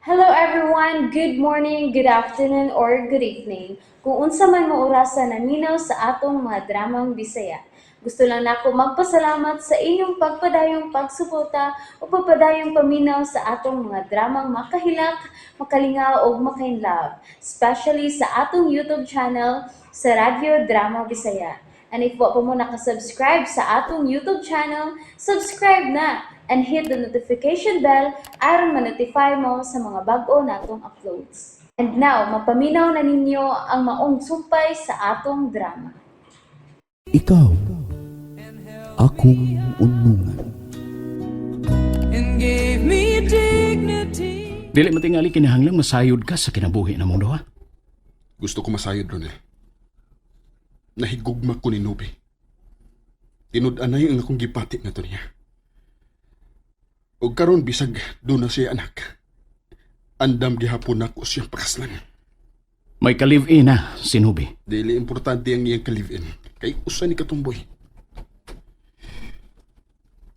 Hello everyone! Good morning, good afternoon, or good evening. Kung unsa man mo orasa naminaw sa atong mga dramang Bisaya. Gusto lang nako magpasalamat sa inyong pagpadayong pagsuporta o pagpadayong paminaw sa atong mga dramang makahilak, makalingaw ug makainlove, especially sa atong YouTube channel sa Radyo Drama Bisaya. And if wa pa mo nakasubscribe sa atong YouTube channel, subscribe na and hit the notification bell aron ma-notify mo sa mga bag-o natong uploads. And now, mapaminaw na ninyo ang maong sumpay sa atong drama. Ikaw, akong unungan. And gave me dignity. Dili matingali kinahanglang masayod ka sa kinabuhi na mong duha. Gusto ko masayod, Ronel. Nahigugma ko ni Nubi. Tinud-anay ang akong gipati na to niya. Og karon bisag doon na siya anak. Andam gihapon nako siyang pakaslan. May ka-live-in na si Nubi. Dili importante ang iyang ka-live-in. Kay usa ni katumboy.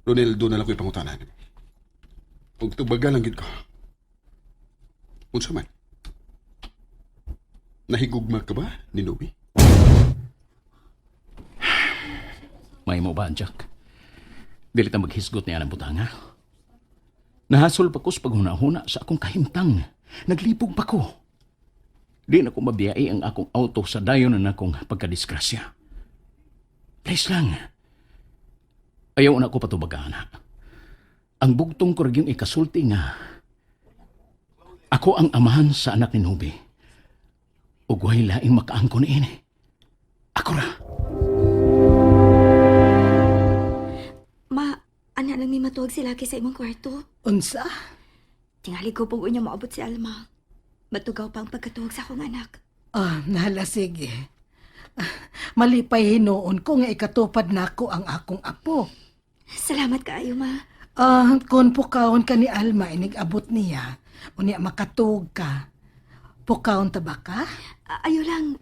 Ronel, doon na lang ko'y pangutanan. Og tubaga lang gid ko. Unsa man? Nahigugma ka ba ni Nubi? May mo ba, Jack? Dili ta maghisgot niya ng butanga. Nahasol pa ko sa paghuna-huna sa akong kahimtang. Naglipog pa ko. Di na ko mabiyai ang akong auto sa dayon na akong pagkadisgrasya. Please lang. Ayaw na ko patubagaan, ha. Ang bugtong ko rin yung ikasulti nga ako ang amahan sa anak ni Nubi. Ug way laing makaangkon niini. Ako ra. Ma, ana lang mi matuwag si Lucky sa imong kwarto. Unsa? Tingali ko pag unya moabot si Alma. Matugaw pa ang pagkatuwag sa akong anak. Ah, nahala, sige. Ah, malipay hinuon ko nga ikatupad nako ang akong apo. Salamat kaayo, ma. Ah, kung pukawon ka ni Alma inig abot niya, unya makatuog ka. Pukawon ta ba ka? Ayo lang.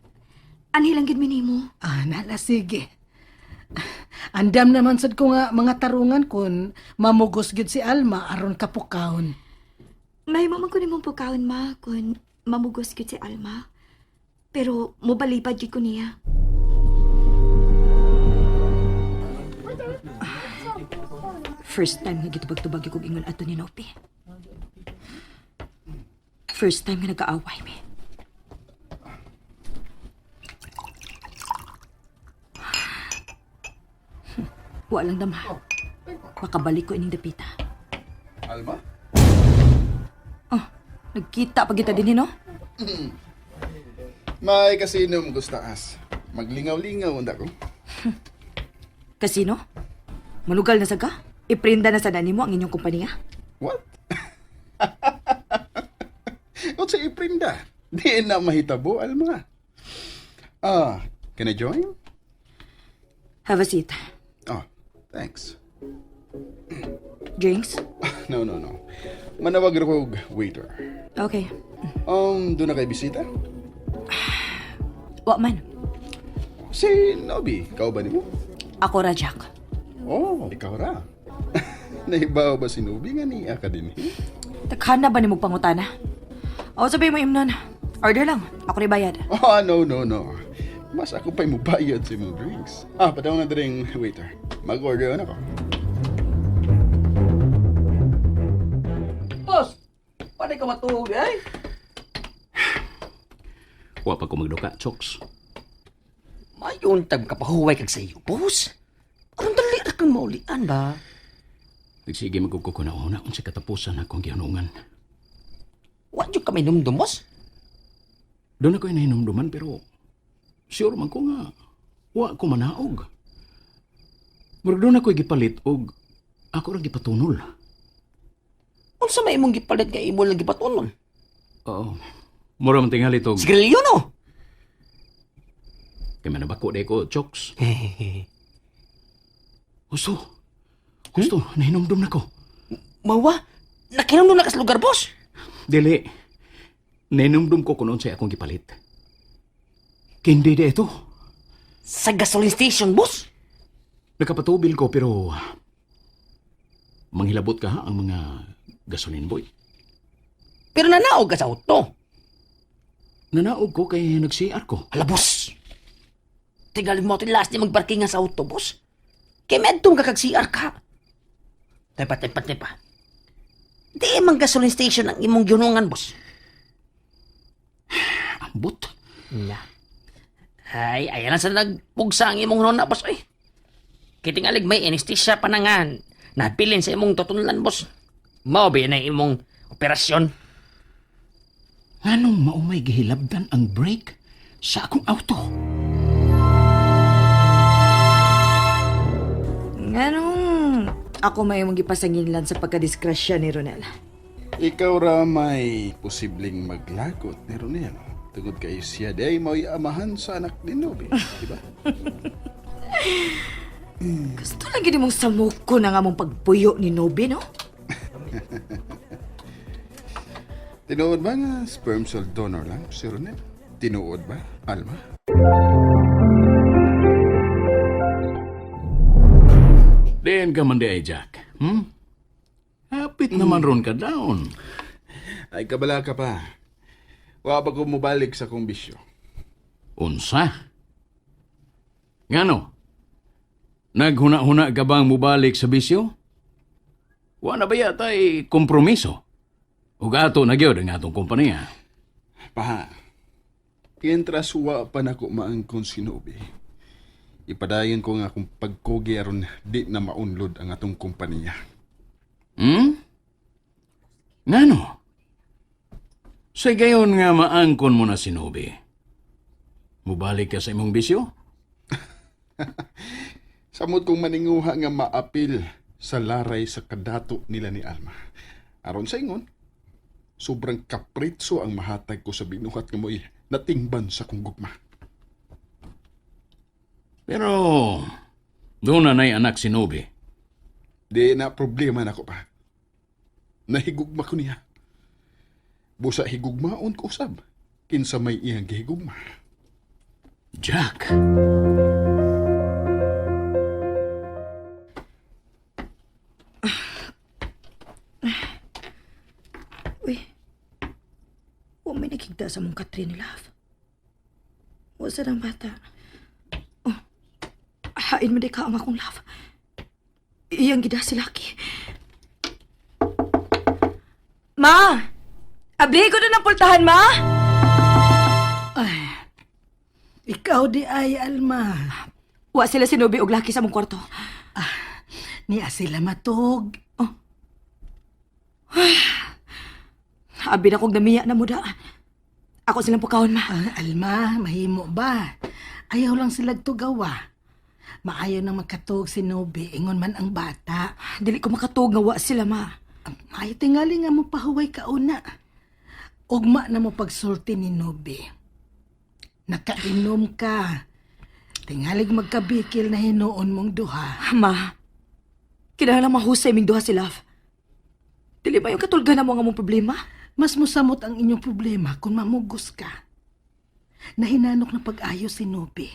Anhi lang gid mi nimo. Ah, nala, sige. Andam naman sad ko nga mga tarungan kun mamugos gyud si Alma aron ka pukawon. May man ko nimong pukawon, ma, kun mamugos gyud si Alma. Pero mobalipad gyud ko niya. First time nga gitubag-tubag yung ingon ato ni Nopi. First time nga nag-aaway mi. Walang dama. Makabalik ko ining dapita. Alma? Oh, nagkita pa kita din, no? May kasino mo gustaas. Maglingaw-lingaw unda ko. Kasino? Manugal na sa ka? Iprinda na sa nani mo ang inyong kumpanya? What? Unsa iprinda? Di na mahitabo, Alma. Ah, can I join? Have a seat. Oh, thanks. Drinks? No, no, no. Manawag ra ko og waiter. Okay. Doon na kay bisita? Wa man. Si Nobi, ikaw ba nimo? Ako ra, Jack. Oh, ikaw ra. Nahibaw ba si Nobi nga niya ka din? Eh? Takhan na ba ni mong pangutana? O sabi mo, Imnon. Order lang. Ako rin bayad. Oh, no, no, no. Mas ako pa'y mubayad sa imong drinks. Ah, padaw na dring waiter. Mag-order na ako. Boss, paano ka matuog eh? Wa pa ko magduka, Chokes. Mayuntag ka pahuway kag sa iyo, boss. Aron dali ra kang maulian ba? Nagsige magkukuko na una unsa katapusan akong gihanungan. Wa jud ka minumdum, boss. Doon ako inahinumduman pero sure man ko nga wa ko manaog. Murag doon ako gipalit og ako ra gipatunol. Unsa may imong gipalit nga imo lang gipatunol? Oo. Mura man tingali tog Sigarilyo no. kay manabako day ko, Chokes. Gusto. Gusto, nahinumdum na ko. Mawa, nakinumdum na ka sa lugar, boss. Dili. Nahinumdum ko kung unsay akong gipalit. Kindi di ito. Sa gasoline station, boss. Nakapatubil ko pero manghilabot ka ha ang mga gasoline boy. Pero nanaog ka sa auto. Nanaog ko kay nag-CR ko. Hala, boss. Tingali mo ito last ni magparking nga sa auto, boss. Kay medtong ka kag CR ka. Tepa, tepa, tepa. Di man gasoline station ang imong giunungan, boss. Ambot. Nya. Ay, ayan na sa nagpugsa ang imong nona, boss. Ay. Kitingalig may anesthesia pa na nga. Nabilin sa imong tutunlan, boss. Mao ba na imong operasyon? Nganong maumay gihilabdan ang brake sa akong auto? Nganong ako may mong gipasanginlan sa pagkadiskrasya ni Ronel. Ikaw ra may posibleng maglagot ni Ronel. Tungod kay siya day mo'y amahan sa anak ni Nobi, di ba? Gusto lang gid mong samuko na nga mong pagpuyo ni Nobi, no? Tinuod ba nga sperm cell donor lang si Ronel? Tinuod ba, Alma? Diyan ka man di ay, Jack. Hapit naman ron ka down. Ay, kabala ka pa. Wa pa ko mobalik sa kong bisyo. Unsa? Ngano? Naghuna-huna ka bang mubalik sa bisyo? Wa na ba yata ay kompromiso? Ug ato na gyud ang atong kompanya. Pa, Kientras wa pa nako maangkon si Nobi. Ipadayon ko nga akong pagkugi aron di na maunlod ang atong kompanya. Ngano? Sa gayon nga maangkon mo na si Nobi. Mubalik ka sa imong bisyo? Samot kong maninguha nga maapil sa laray sa kadato nila ni Alma. Aron sa ingon, sobrang kapritso ang mahatag ko sa binuhat nga mo'y natingban sa kong gugma. Pero doon na na'y anak si Nobi. Di na problema nako pa. Nahigugma ko niya. Busa higugmaon ko usab. Kinsa may iyang gihigugma. Jack! Uy. Wa may nakigda sa mong Katrin, love. Wa sa nang bata. Oh. Hain mo di ka ang akong love. Iyang gida si Lucky. Ma! Abli ko na ng pultahan, ma! Ikaw di ay, Alma. Wa sila sinubi og Lucky sa mong kwarto. Niya sila matog. Abi na kog namiya na muda. Ako silang pukahon, ma. Ah, Alma, mahimo ba? Ayaw lang sila tugawa. Maayo nang makatug si Nobi, ingon man ang bata. Dili ko makatuog nga wa sila, ma. Ay, tingali nga mo pahuway ka una. Ugma na mo pagsulti ni Nobi. Nakainom ka. Tingalig magkabikil na hinuon mong duha. Ma, kinahanglan mahusay ming duha si Love. Dili ba yung katulgan na mo nga mong problema? Mas musamot ang inyong problema kung mamugos ka. Nahinanok na pag-ayos si Nobi.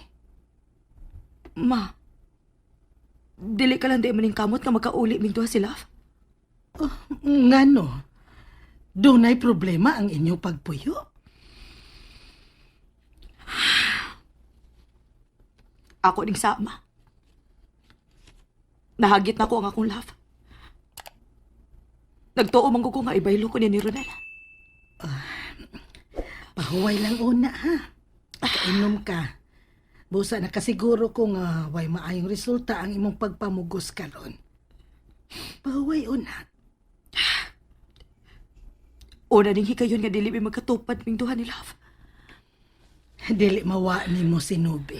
Ma, dili ka lang di maning kamot nga magkauli ming duha si Love. Oh, ngano? Dunay problema ang inyong pagpuyo? Ako ning sama. Nahagit na ko ang akong love. Nagtuo man ko nga ibaylo ko ni Ronel. Pahuway lang una, ha? Kainom ka. Busa nakasiguro ko nga way maayong resulta ang imong pagpamugos karon. Pahuway una. Una ning higayon nga dili mi magkatupad ming duha ni Love. Dili mawa nimo si Nobi.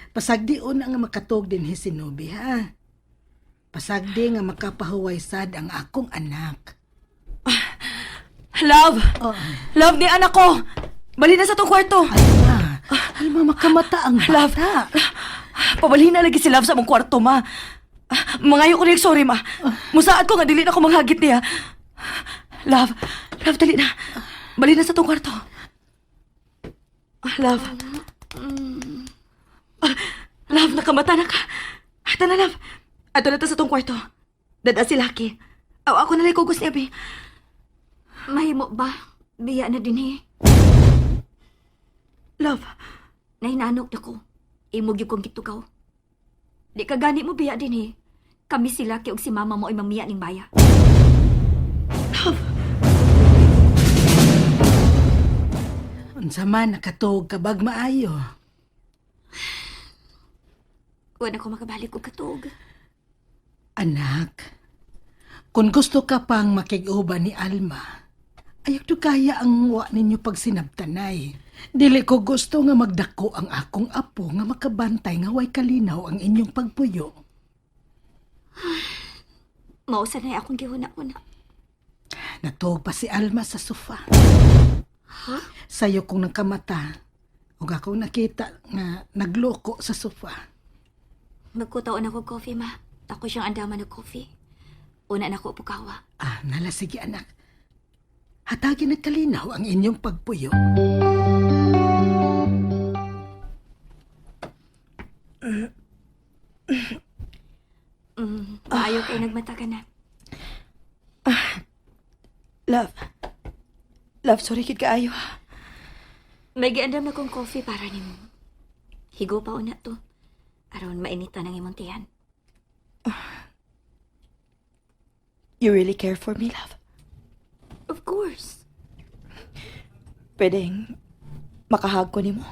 Pasagdi una nga makatog din si Nobi, ha? Pasagdi nga makapahuway sad ang akong anak. Love! Oh, Love ni anak ko! Bali na sa tong kwarto! Alma, Alma, makamata ang Love. bata. Pabalhin na lagi si Love sa mong kwarto, ma. Mangayo ko niya sorry, ma. Musaad ko nga dili na ko manghagit niya. Love, love, dali na. Bali na sa tong kwarto. Love. Love, nakamata na ka. Ata na, love. Ato na ta sa tong kwarto. Dada si Lucky. Aw, ako na lang kugos niya, be. Mahimo ba? Biya na din eh. Love, Nahinanok na ko. Imo gyud kong gitugaw. Di ka gani mo biya din eh. Kami sila kay og si mama mo ay mamiya ning baya. Love. Unsa man nakatuog ka bag maayo? Wa na ko makabalik og katuog. Anak, kung gusto ka pang makig-uban ni Alma, ayaw to kaya ang wa ninyo pagsinabtanay. Dili ko gusto nga magdako ang akong apo nga makabantay nga way kalinaw ang inyong pagpuyo. Mao sa na akong gihuna-una. Natuog pa si Alma sa sofa. Ha? Sayo kong nagkamata, ug akong nakita nga nagloko sa sofa. Magkutaon ako coffee, ma. Ako siyang andaman og coffee. Una na ko pukawa. Ah, nala sige anak. Hatagin ng kalinaw ang inyong pagpuyo. Maayo kay nagmata ka na. Love. Love, sorry kid kaayo. May giandam na kong coffee para nimo. Higo pa una to. Aron mainitan ang imong tiyan. You really care for me, love? Of course. Pwedeng makahag ko nimo.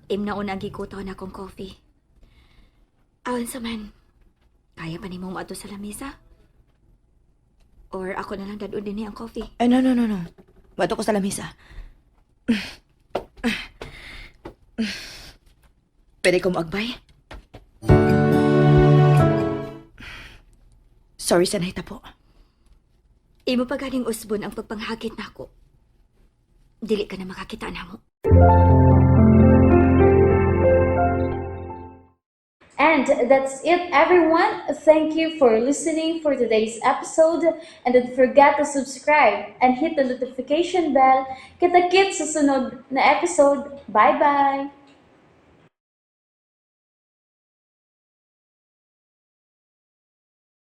Im na una ang gigutaw na akong coffee. Awan sa man, kaya pa nimo moadto sa lamesa? Or ako na lang dadun din ang coffee. Ay, no, no, no, no. Bato ko sa lamisa. Pwede ko maagbay? Sorry sa nahita po. Imo pa ganing usbon ang pagpanghagit nako. Dili ka na makakita namo. And that's it, everyone. Thank you for listening for today's episode. And don't forget to subscribe and hit the notification bell. Kita-kits sa sunod na episode. Bye-bye!